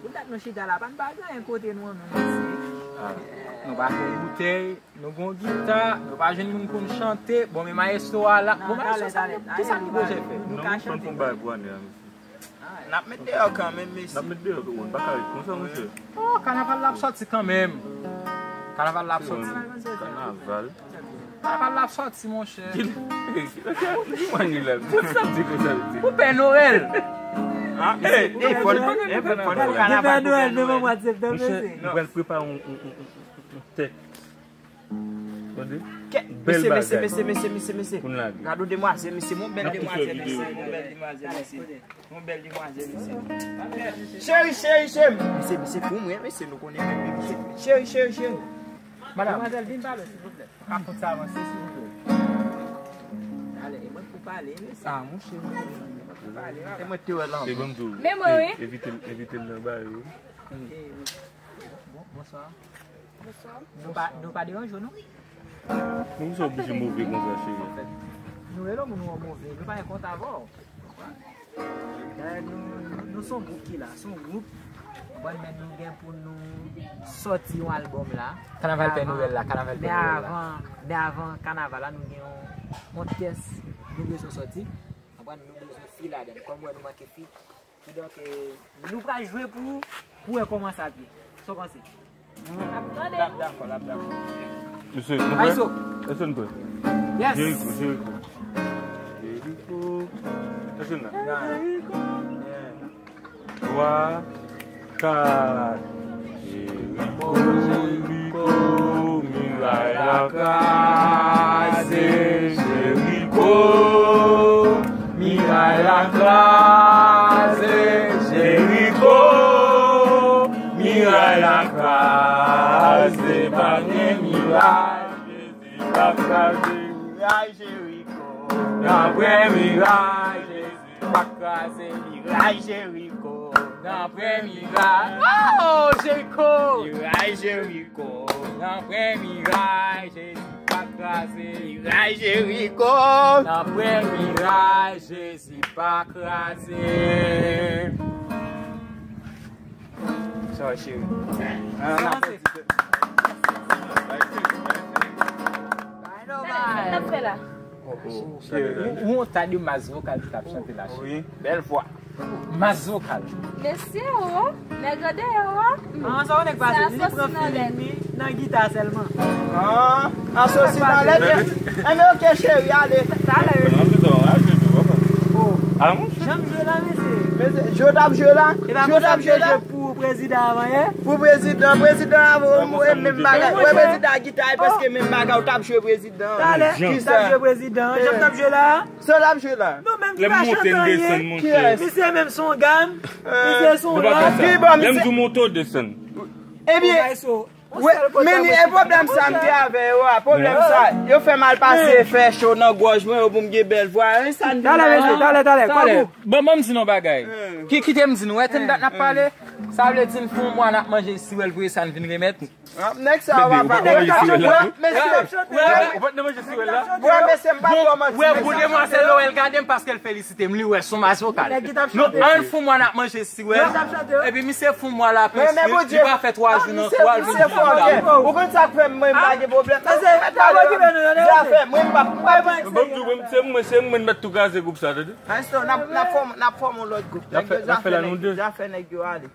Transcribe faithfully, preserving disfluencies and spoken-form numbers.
Pou dat nou chita la, pa n pa gen anyen kote nou an menm isi. Ah, nou pa gen boutèy, nou gen yon gita, nou pa jwenn moun pou n chante. Bon, men maestro a la. Bon, maestro, sa nou, ki sa nou pwojè fè? Nou ka chante. N ap met deyò kanmenm, mesye. N ap met deyò, tou, nou pa ka ret konsa, mesye. Oh, kanaval la ap sòti kanmenm. Kanaval la ap sòti. Kanaval. Kanaval la ap sòti, monchè. Ki manye la? Sa di konsa, li di. Pou Pè Noël. Ah, eh, eh, fò l, eh, fò l fè kanaval pou Pè Noël. Monchè, nou pral prepare yon, yon, yon, yon, yon tèks. Tande? Bèl bagay. Mesye, mesye, mesye, mesye, mesye. Pou n lage. Gade yon demwazèl, mesye, yon bèl demwazèl, mesye, yon bèl demwazèl, mesye. Yon bèl demwazèl, mesye. Cheri, cheri, cheri. Mesye, mesye, pou mwen, mesye, nou konnen menm, mesye. Cheri, cheri, cheri. Madam. Demwazèl, vin pale, silvouplè. Pa kont sa avanse, silvouplè. Ale, e mwen pou pale, mesye. Ah, monchè. E mwen te wè lan. Se bon tou. Men mwen, wi. Evite l, evite l nan ba yo. Bon, bonswa. Bonswa. Nou pa, nou pa deranje w, non? Pou sa w oblije move konsa, cheri? Nou rele moun ou move, nou pa gen kont avè w. Dayè, nou, nou, nou se yon gwoup ki la, se yon gwoup. Bon, men nou gen pou nou sòti yon albòm la. Kanaval Pè Nowèl la, kanaval Pè Nowèl la. Men avan, men avan kanaval la, nou gen yon, yon tès nou bezwen sòti. Konprann, nou bezwen fi ladan l. Kòm w wè nou manke fi, kidonk, eh, nou pral jwe pou, pou wè kòman sa ap ye. Sa w panse? L ap dakò, l ap dakò. Mesye, nou prè? Èske nou prè? Yes. Jeriko, Jeriko. Jeriko. Èske nou la? Twa, kat. Jeriko, Jeriko, miray la kraze. Jeriko, miray la kraze. Jeriko, miray la kraze. Pa gen miray, Jezi p ap kraze. Miray Jeriko. Nan premye miray, Jezi pa kraze miray Jeriko. Nan premye miray. Oh, Jeriko! Miray Jeriko. Nan premye miray, Jezi pa kraze. Miray Jeriko. Nan premye miray, Jezi pa kraze. Sa w cheri? Sa w panse? Bay nou bay. Sa n ap fè la? Ou, ou, ou, ou yon ta de mas vokal ki t ap chante la, cheri. Wi, bèl vwa. Mas vokal. Mesye o, nèg an deyò a. Ah, sa yon nèg pase, li pran feeling li nan gita sèlman. Ah, asosi nan lèt. Enben, ok, cheri, ale. Talè. Oh. Ah, monchè. Jan m jwe la, mesye. Mesye, jwe w t ap jwe la? Jwe w t ap jwe la? Pou prezidan avan yè? Pou prezidan, prezidan avan, ou menm bagay. Wè prezidan a gita, e prèske menm bagay, ou t ap jwe prezidan. Talè, m t ap jwe prezidan. Jan m t ap jwe la? Sa w t ap jwe la? Non, menm ki pa chante anyen. Misye menm se yon gam. Misye se yon rap. Lè m di w monte w desann. Ebyen, men e pwoblèm sa m gen avè yo a, pwoblèm sa. Yo fè m al pase fè cho nan gòj mwen yo pou m gen bèl vwa. E sa n di la. Talè, mesye, talè, talè. Kòm ou Bon, ban m di nou yon bagay. Ki, kite m di nou, wè, tann dat n ap pale, sa vle di n fè yon mwa n ap manje siwèl pou sa n vin remèt. Nèg sa yo ap pale. Ou pa t nan manje siwèl la? Wè, mesye, m pa twò manti. Wè, bon demwazèl Noël gade m paske l felisite m, li wè s on mas vokal. Non, ann fè yon mwa n ap manje siwèl. Epi misye fè yon mwa la près, li pa fè twa jou nan twa jou. Ou konn sa k fè mwen m pa gen pwoblèm? Zafè, mwen m p ap, m p ap. Bon, mwen, se mwen, se mwen m mèt tou kraze gwoup sa, tande. Ayisyen, n ap, n ap fòm, n ap fòm yon lòt gwoup. N ap fè, n ap fè la nou de. Zafè nèg yo ale.